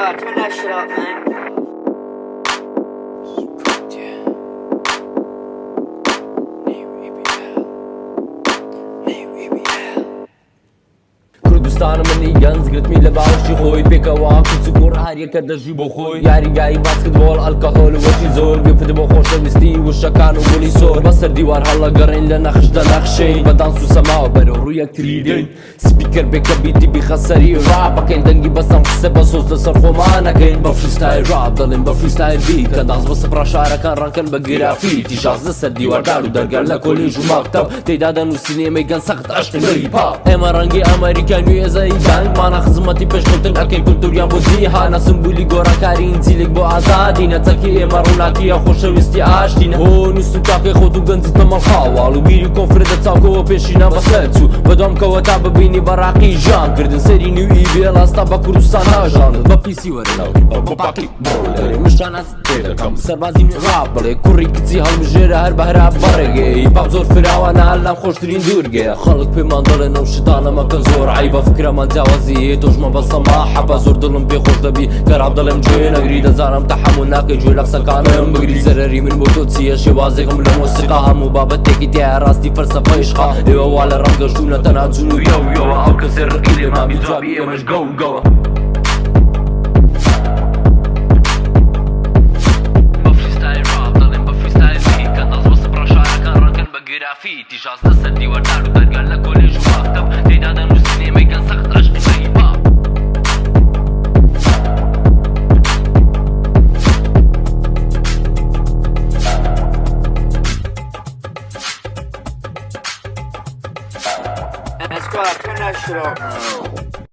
Squad, turn that shit up, man. کوردستانە منی گەنج گرتمی لە باوەشی خۆی پێکەوە کچ و کوڕ هەریەکە دەژی بۆ خۆی یاریگای باسکتبۆڵ ئەلکەهۆل وەکی زۆر گفت بۆ خۆشەویستی وشەکان و گوڵی سۆر بەسەر دیوار هەڵەگەڕین لە نەخش دەنەخشین بە دانس و سەماوە بەرەو ڕوو یەکتری دێین سپیکەر بێ کە بیتی بیخە سەری ڕاپ بکەین دەنگی بەسەم قسە بە سۆز لەسەر خۆمان ئەکەین بە فریستایل ڕاپ دەڵێن بە فریستایل بیت کە دانس بە سپڕا شارەکان ڕەنکەن بە گرافیتی شازدە سەر دیوار دار و دەرگا لە کۆلێژ و مەکتەب تێدا دەنووسین ئێمەی گەنج سەخت عەشقی بە هیپ هاپ ئێمە ڕەنگی ئەمریکا نوێ دەنگمانە خزمەتی پێشکەوتن ئەکەین کولتوریان بۆ جیهانە سمبولی گۆڕانکاری ئینجیلێک بۆ ئازادینە چەکی ئێمە ڕووناکیە خۆشەویستی ئاشتینە هۆ نووسم تاقی خۆت و گەنجی تەمەڵ خاواڵ و بیری کۆنفرە دە چاوکەوە پێشینا بەسەر چوو بەدوام کەوە تا ببینی بەڕاقی ژیان کردن سەری نیو ئی بێڵاستا بە کوردستان هاژاندن بە پیسی وەرە ناو بە پاکی بڕۆ لەرێ مشتان پێ دەکەم سەربازی ڕاپ بڵێ کوڕی کچی هەڵبژێرە هەر بەهرا بەڕێگەی پاپ زۆر فراوانە لام خۆشترین دوورگەیە خەڵک پێمان دەڵێن ئەو شتانە مەکەن زۆر عیبە فکرەمان جیاوازی تۆش مەبە سەما حەبە زۆر دڵم پێ خۆش دەبی کەراب دەڵێم گوێ نەگری دەزانم تەحەمول ناکەی گوێ لە قسەکانم بگری زەرەری من بۆ تۆ چییە شێوازێکم لە مۆسیقا هەموو بابەتێکی تایە ڕاستی فەلسەفە عیشقا ئێوە وا لە ڕەنگە ژوونە تەنها جون و یەو یەوە ئەو کەسێ ڕقی لێمان بی جوابی ئێمەش گەو گەوە. بە فریستایل ڕاپ دەڵێم بە فریستایل بیت کە دەست بە سپڕە شارەکان ڕەنگن بە گرافیتی 16 سەر دیوار دار و دەرگا لە کۆلێژ و مەکتەب تێدا دەنووسین ئێمەی گەنج سەخت عەشقی بە هیپ هاپ. Squad, turn that shit up.